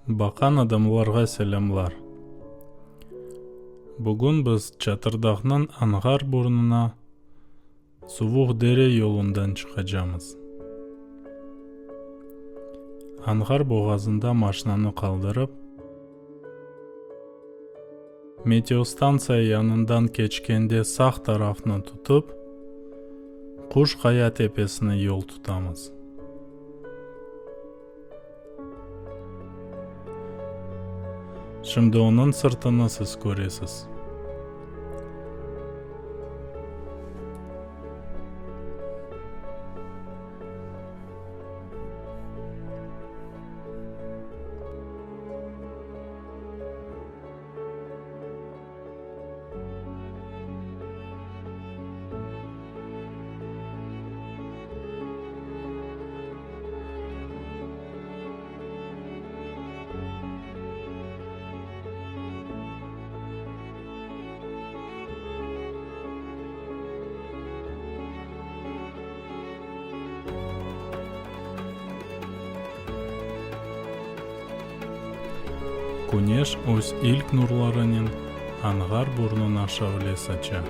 Baqan adamlarğa selâmlar! Bugün biz Çatırdağnıñ Anğar burnuna Suvuq Dere yolundan çıqacamız. Anğar boğazında maşnanı qaldırıp, meteostantsiya yanından keçkende sağ tarafnı tutıp, Quş Qaya tepesine yol tutamız. Şimdi onıñ sırtını siz köresiz. Küneş öz ilk nurlarınen Anğar burnuna şavle saça.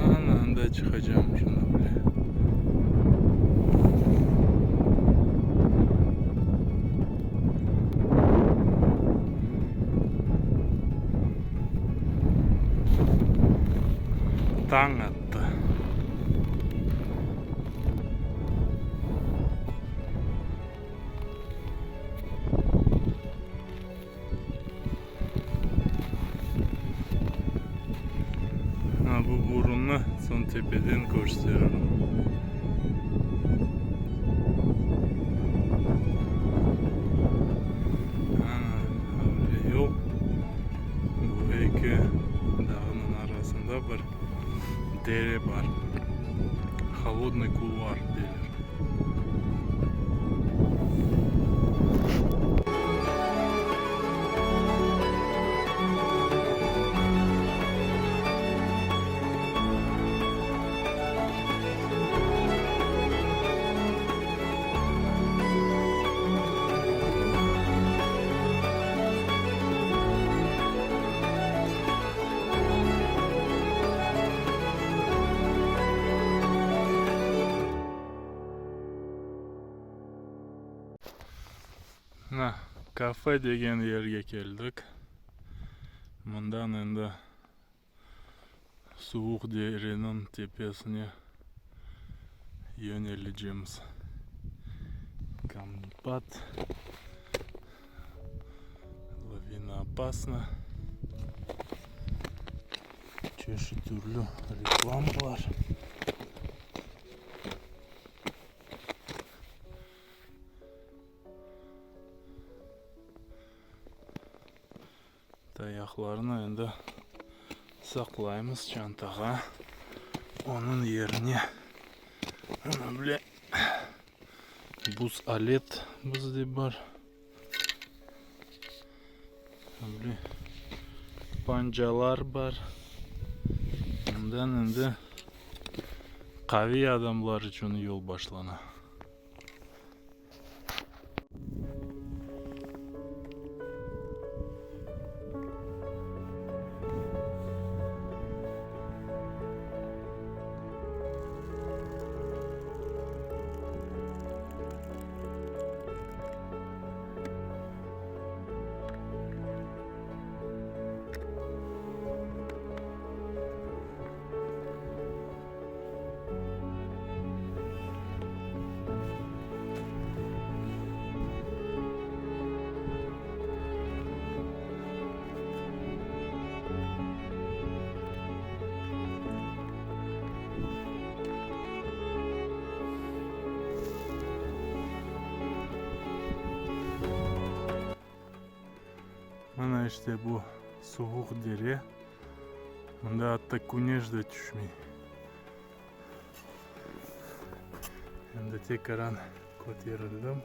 Ana anda çıqacam şunı bile. Tañ attı. Bu burunnı soñ tepeden kösteririm. Ana, öyle yol. Bu eki dağnıñ arasında bir dere bar. Holodnıy kulvar deyler. Mına, kafe degen yerge keldik. Mından endi Suvuq Dereniñ tepesine yönelicemiz. Kamnepad. Lavina opasna. Çeşit türlü reklamalar. Tayaqlarnı endi saqlaymız çantağa. Onıñ yerine mına böyle buz alet bizde bar. Böyle pancalar bar. Ondan endi qaviy adamlar içün yol başlana. Mına işte bu suvuq dere. Mında atta küneş de tüşmey. Endi tekaran köterildim.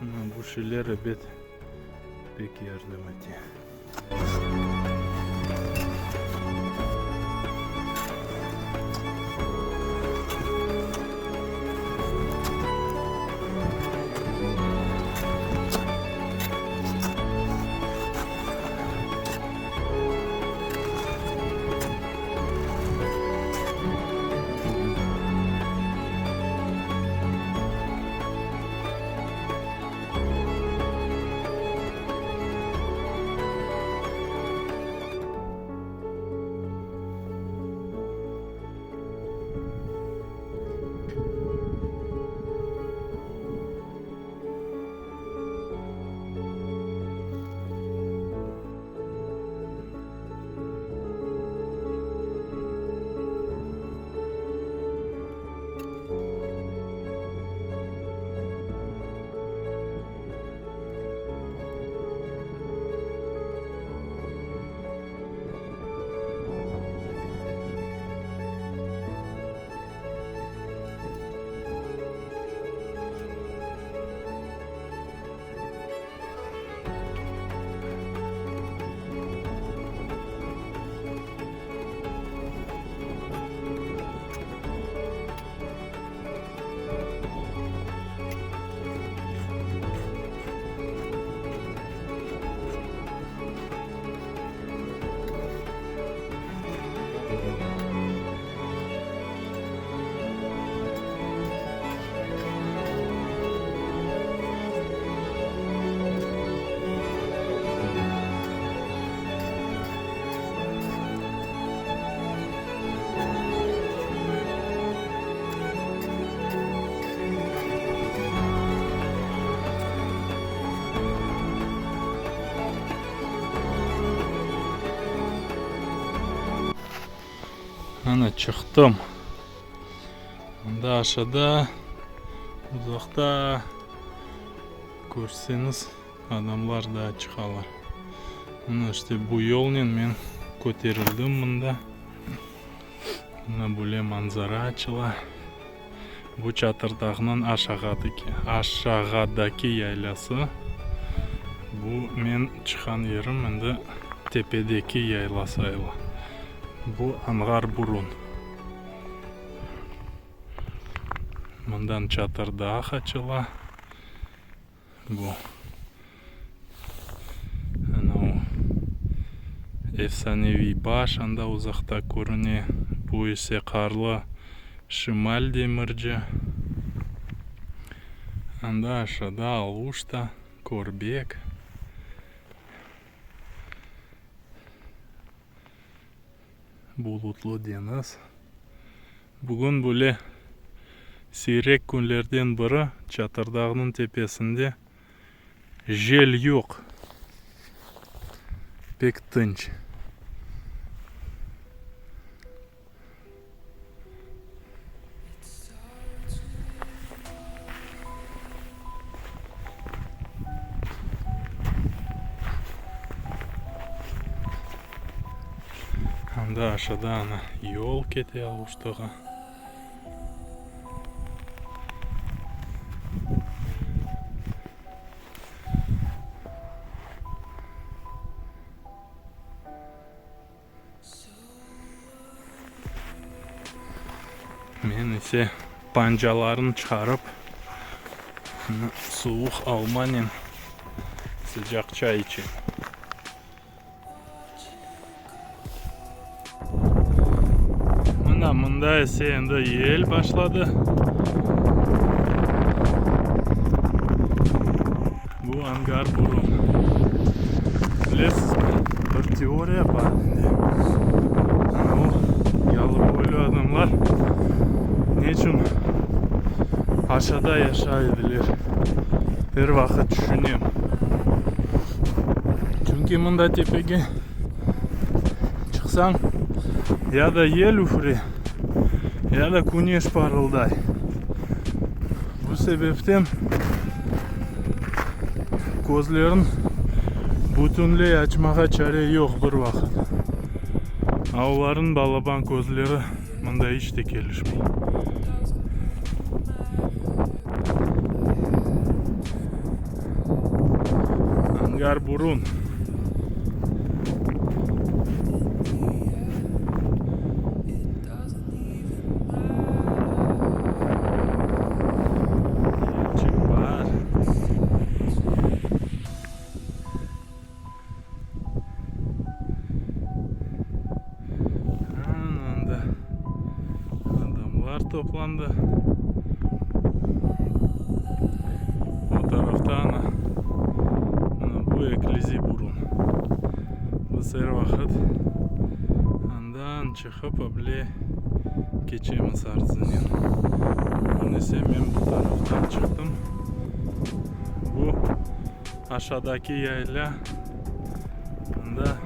Mına bu şeyler ebet pek yardım ete. Ana, çıqtım. Anda aşağıda, uzaqta körseñiz, adamlar daa çıqalar. Mına işte bu yolnen men köterildim mında. Mına böyle manzara açıla. Bu Çatırdağnıñ aşağıdaki yaylası. Bu men çıqqan yerim endi tepedeki yayla sayıla. Bu Anğar Burun. Mından Çatırdağ açıla. Bu ana o efsaneviy baş anda uzaqta körüne. Bu ise qarlı şimal demirci. Anda aşağıda Aluşta, Körbek. Bulutlı deñiz. Bugün böyle siyrek künlerden biri, Çatırdağnıñ tepesinde jel yoq, pek tınç. Anda aşağıda ana yol kete Aluştağa. Men ise pancalarını çıqarıp, suvuq almanen sıcaq çay içem. Mına mında ise endi yel başladı. Bu Angar burun. Bilesizmi, bir teoriya bar mende. Ana o yalıboylu adamlar neçün aşağıda yaşay ediler, er vaqıt tüşünem. Çünki mında tepege çıqsañ, ya da yel üfüre, ya da küneş parılday. Bu sebepten közlerin bütünley açmağa çare yoq bir vaqıt. A olarnıñ balaban közleri mında iç te kelişmey. Angar burun. Yelçik bar. Ana anda adamlar toplandı. O tarafta ana, mına bu Eklizi burun. Biz er vaqıt andan çıqıp able keçemiz arzınen. Bugün ise men bu taraftan çıqtım. Bu aşağıdaki yayla, mında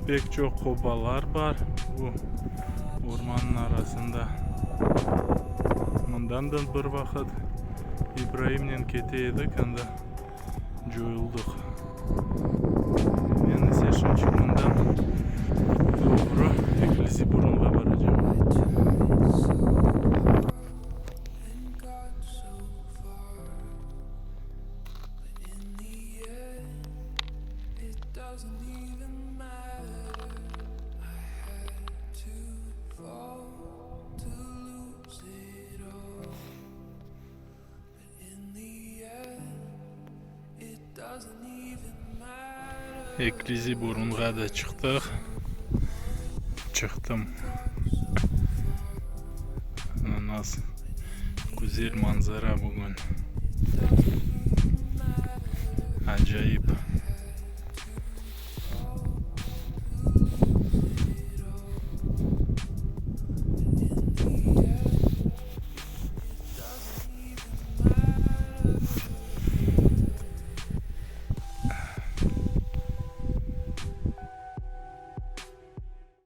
pek çoq qobalar bar bu ormannıñ arasında. Mından da bir vaqıt İbraimnen kete edik, anda coyuldıq. Men ise şimdiki mından doğru Eklizi burunğa baracam. Eklizi burunğa da çıqtıq. Çıqtım. Nasıl güzel manzara bugün. Acayip.